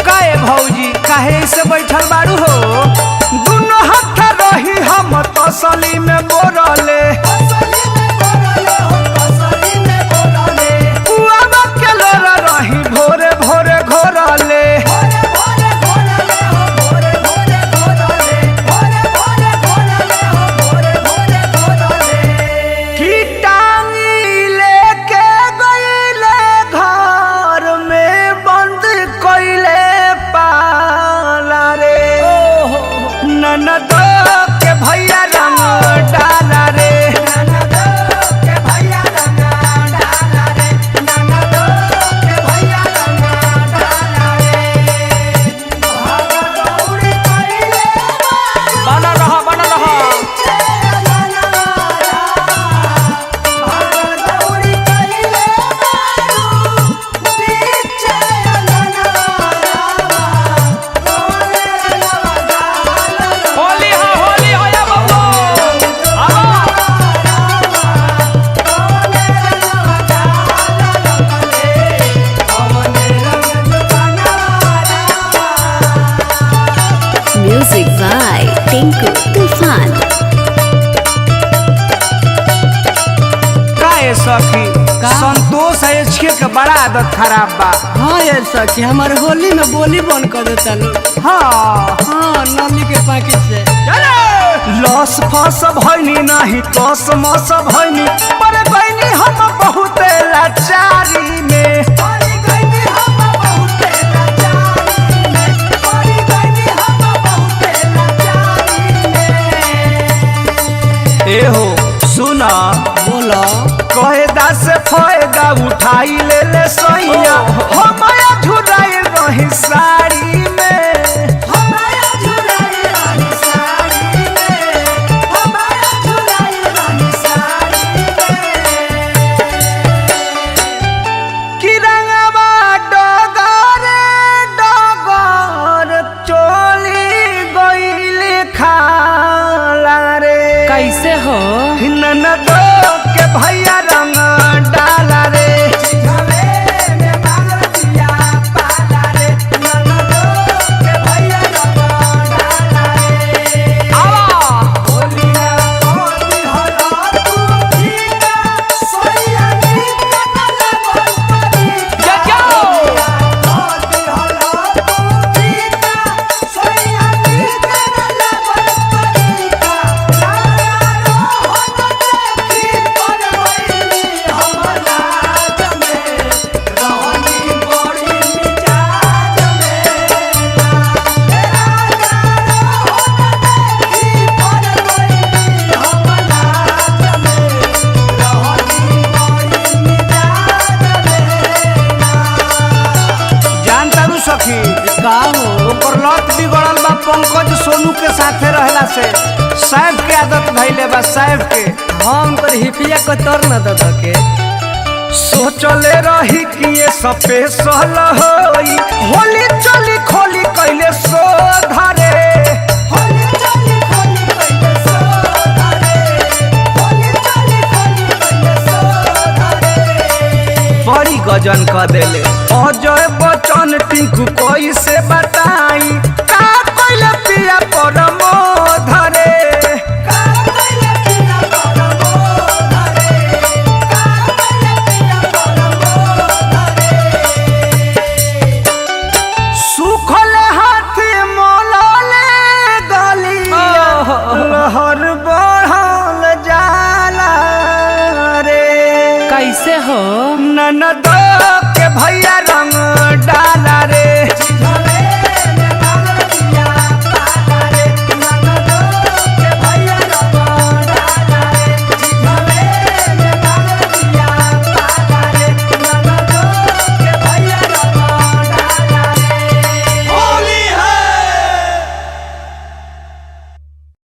काहे भौजी काहे से बैठल बाड़ू हो? दुनो हाथ रही हम तसली में बोरले, पुआवा के लोरा रही भोरे भोरे घोरले। की टांगी लेके गईले घर में बंद कइले पाला रे, ननद के भैया रंग डाला रे। बनल रह, बनल रह। होली हो, होली हो या बबलू। आवा। Music by Tinku Tufan. काहे सखी, संतोष है के बड़ा आदत खराब बा। हाँ ये सखी, हमारे होली में बोली बंद कर देता लोग। हाँ हाँ, नली के पैकेट से। लस फस भैनी नाही कस मस भैनी, पर गईनी हम बहुत लाचारी में। ए हो सुना, बोलो। कहदा से फायदा उठाई ले ले सैया, हम झुराई रही साड़ी में। कि रंगवा डगर डगर चोली गईले खाला रे, कैसे हो? ननद के भैया रंग डाला रे। आवा। जा जाओ। जान तारू सखी का हो? ओकर लत बिगड़ल बा पंकज सोनू के साथे रहला से। सैफ के आदत भइले बा सैफ के। हाँ, उनकर हिफिया को तर न दे के। सोचले रही कि ये सपे सहल होई, होली चली खोली कैले सो धरे। बड़ी गजन क देले अजय बच्चन टिंकू कैसे बताई, का कैले पिया परमो धरे। सुखल हाथ मोलले गलिया, लहर बढ़ल जाला रे, कैसे हो? ननद के भैया रंग डाला रे।